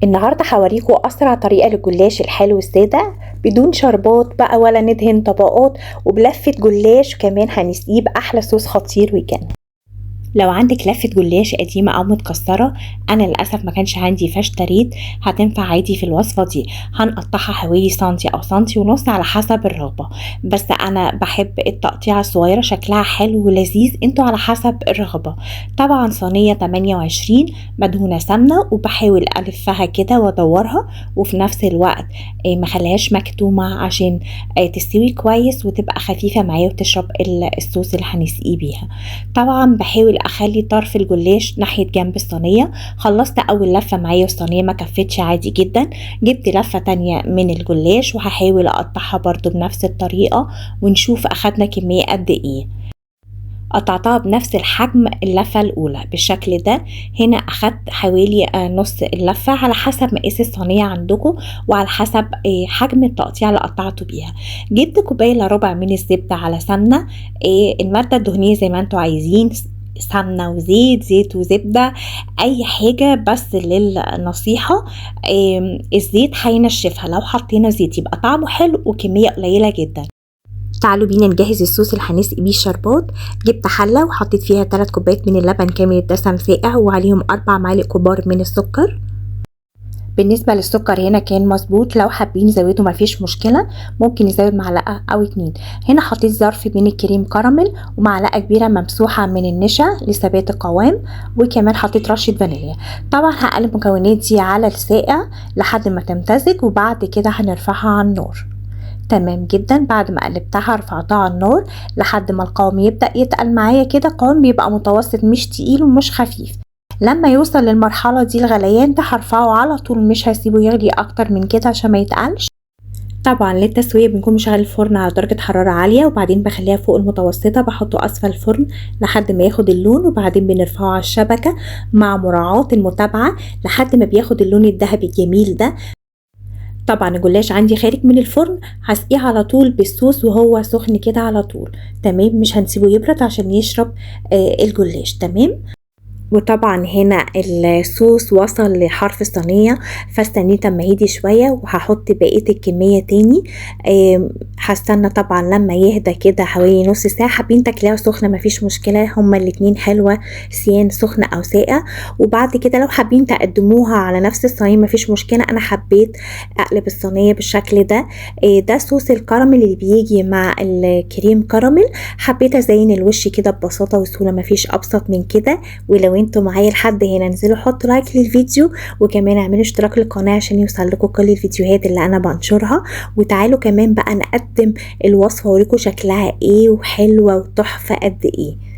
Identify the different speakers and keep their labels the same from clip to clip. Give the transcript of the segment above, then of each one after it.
Speaker 1: النهارده هوريكم اسرع طريقه للجلاش الحلو السادة بدون شربات بقى ولا ندهن طبقات، وبلفه جلاش كمان هنسقيه باحلى صوص خطير ويجنن. لو عندك لفه جلاش قديمة او متكسره، انا للاسف ما كانش عندي فاشتريت، هتنفع عادي في الوصفة دي. هنقطعها حوالي سنتي او سنتي ونص على حسب الرغبة، بس انا بحب التقطيعه الصغيرة شكلها حلو ولذيذ، انتوا على حسب الرغبة. طبعا صينية 28 مدهونه سمنه، وبحاول الفها كده وادورها، وفي نفس الوقت ما خليهاش مكتومة عشان تستوي كويس وتبقى خفيفة معايا وتشرب الصوص اللي هنسقيه بيها. طبعا بحاول اخلي طرف الجلاش ناحية جنب الصينية. خلصت اول لفه معايا والصينيه ما كفتش عادي جدا، جبت لفه تانية من الجلاش وهحاول اقطعها برضو بنفس الطريقة ونشوف اخدنا كمية قد ايه. قطعتها بنفس الحجم اللفة الاولى بالشكل ده. هنا اخدت حوالي نص اللفة على حسب مقاس الصينية عندكم وعلى حسب حجم التقطيع اللي قطعته بيها. جبت كوباية الا ربع من الزبدة على سمنه، المادة الدهنية زي ما انتوا عايزين، سمنه وزيت، زيت وزبده، اي حاجة، بس للنصيحه الزيت هينشفها، لو حطينا زيت يبقى طعمه حلو وكمية قليله جدا. تعالوا بينا نجهز الصوص اللي هنسقي بيه الشربات. جبت حله وحطيت فيها 3 كوبايات من اللبن كامل الدسم ساقع، وعليهم 4 معالق كبار من السكر. بالنسبة للسكر هنا كان مظبوط، لو حابين يزودوا مفيش مشكلة، ممكن نزود معلقة أو 2. هنا حطيت ظرف من الكريم كراميل ومعلقة كبيرة ممسوحة من النشا لثبات القوام، وكمان حطيت رشة فانيليا. طبعا هقلب المكونات دي على الساقع لحد ما تمتزج، وبعد كده هنرفعها على النار. تمام جدا. بعد ما قلبتها رفعتها على النار لحد ما القوام يبدأ يتقل معايا كده، قوام بيبقى متوسط مش تقيل ومش خفيف. لما يوصل للمرحلة دي الغليان ده هرفعه على طول، مش هسيبه يغلي اكتر من كده عشان ما يتقلش. طبعا للتسوية بنكون مشغل الفرن على درجة حرارة عالية، وبعدين بخليها فوق المتوسطة، بحطه اسفل الفرن لحد ما ياخد اللون، وبعدين بنرفعه على الشبكة مع مراعاة المتابعة لحد ما بياخد اللون الذهبي الجميل ده. طبعا الجلاش عندي خارج من الفرن، هسقيه على طول بالصوص وهو سخن كده على طول، تمام، مش هنسيبه يبرد عشان يشرب الجلاش، تمام. وطبعا هنا الصوص وصل لحرف الصينية، فاستنيت اما يهدي شوية وهحط بقية الكمية تاني. هستنى طبعا لما يهدى كده حوالي نص ساعة. حابين تاكليها سخنة مفيش مشكلة، هما الاتنين حلوة سيان سخنة او ساقع. وبعد كده لو حابين تقدموها على نفس الصينية مفيش مشكلة، انا حبيت اقلب الصينية بالشكل ده. ده صوص الكراميل اللي بيجي مع الكريم كراميل، حبيت ازين الوش كده ببساطة وسهولة، مفيش ابسط من كده. ولو انتوا معايا لحد هنا انزلوا حطوا like للفيديو، وكمان اعملوا اشتراك للقناة عشان يوصل لكم كل الفيديوهات اللي انا بنشرها. وتعالوا كمان بقى نقدم الوصفة واوريكم شكلها ايه وحلوة وتحفة قد ايه.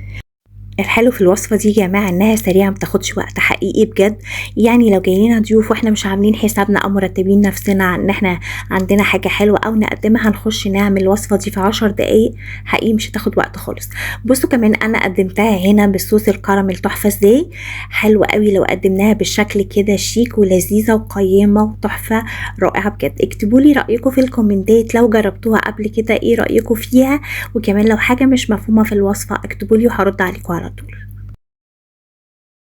Speaker 1: الحلو في الوصفة دي يا جماعة انها سريعة، ما بتاخدش وقت حقيقي بجد. يعني لو جايين ضيوف واحنا مش عاملين حسابنا او مرتبين نفسنا ان احنا عندنا حاجة حلوة او نقدمها، هنخش نعمل الوصفة دي في 10 دقايق حقيقي، مش هتاخد وقت خالص. بصوا كمان انا قدمتها هنا بالصوص الكراميل تحفة ازاي، حلوة قوي لو قدمناها بالشكل كده شيك ولذيذة وقيمة وتحفة رائعة بجد. اكتبوا لي رأيكم في الكومنتات لو جربتوها قبل كده، ايه رأيكم فيها، وكمان لو حاجة مش مفهومة في الوصفة اكتبوا لي وهرد عليكم على طول.